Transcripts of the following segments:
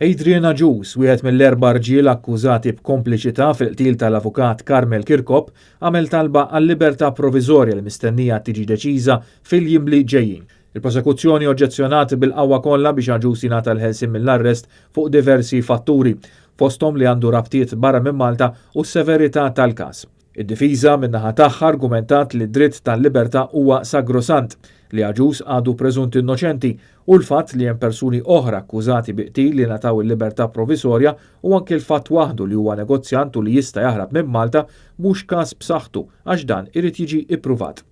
Adrian Agius, wieħed mill-erba' rġiel akkużati b'kompliċità fil-qtil tal-Avukat Carmel Chircop, għamel talba għal libertà proviżorja li mistennija tiġi deċiża fil-jiem li ġejjin. Il-prosekuzzjoni oġġezzjonat bil-qawwa kollha biex Agius jingħata l-ħelsien mill-arrest fuq diversi fatturi, fosthom li għandu rabtiet barra minn Malta u s-severità tal-każ. Id-difiża min-naħa tagħha argumentat li d-dritt tal-libertà huwa sagrosant, li Agius għadu preżunt innoċenti u l-fatt li hemm persuni oħra akkużati bi qtil li ngħataw il-libertà provisorja u anki l-fatt waħdu li huwa negozjant u li jista' jaħrab minn Malta mhux każ b'saħħtu għax dan irid jiġi ippruvat.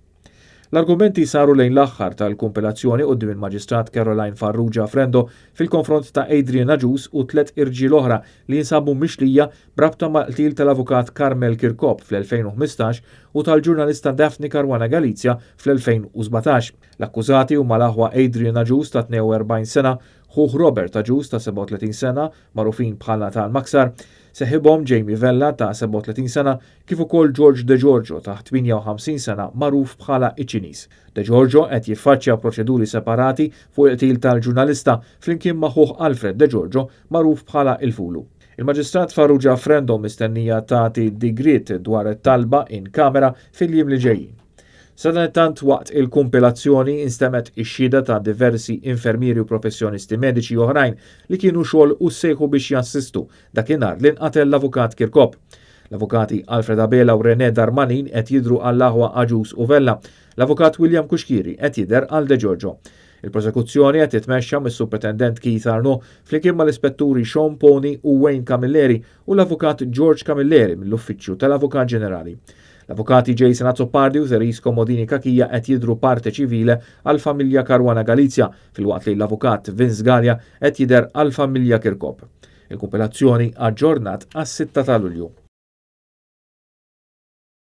L-argumenti saru lejn l-aħħar tal-kumpilazzjoni quddiem il-Maġistrat Caroline Farrugia Frendo fil-konfront ta' Adrian Agius u tliet irġiel oħra li jinsabu mixlija b'rabta mal-qtil tal-Avukat Carmel Chircop fl-2015 u tal-ġurnalista Daphne Caruana Galizia fl-2017. L-akkużati huma l-aħwa Adrian Agius ta' 42 sena, ħuh Robert Agius ta' 37 sena, magħrufin bħala tal-Maksar, seħibhom Jamie Vella ta' 37 sena kif ukoll George De Giorgio ta' 58 sena magħruf bħala iċ-Ċiniż. De Giorgio qed jiffaċċja proċeduri separati fuq il-qtil tal-ġurnalista flimkien ma' ħuh Alfred De Giorgio magħruf bħala il-Fulu. Il-Maġistrat Farrugia Frendo mistennija tagħti digriet dwar it-talba in kamera fil-jiem li ġejjin. Sadanittant waqt il-kumpilazzjoni instemgħet ix-xhieda ta' diversi infermieri u professjonisti mediċi oħrajn li kienu xogħol u ssejħu biex jassistu dakinhar li nqatel l-Avukat Chircop. L-avukati Alfred Abela u René Darmanin qed jidhru għall-aħwa Agius u Vella. L-avukat William Cuschieri qed jidher għal De Giorgio. Il-prosekuzzjoni qed titmexxa mis-Supretendent Keith Arnaud flimkien mal-Ispetturi Sean Poni u Wayne Camilleri u l-Avukat George Camilleri mill-Uffiċċju tal-Avukat Ġenerali. L-avukati Jason Azzopardi u Therese Comodini Cachia qed jidhru parte civile għall-familja Caruana Galizia filwaqt li l-avukat Vince Galea qed jidher għall-familja Chircop. Il-kumpilazzjoni aġġornat għas-6 ta' Lulju.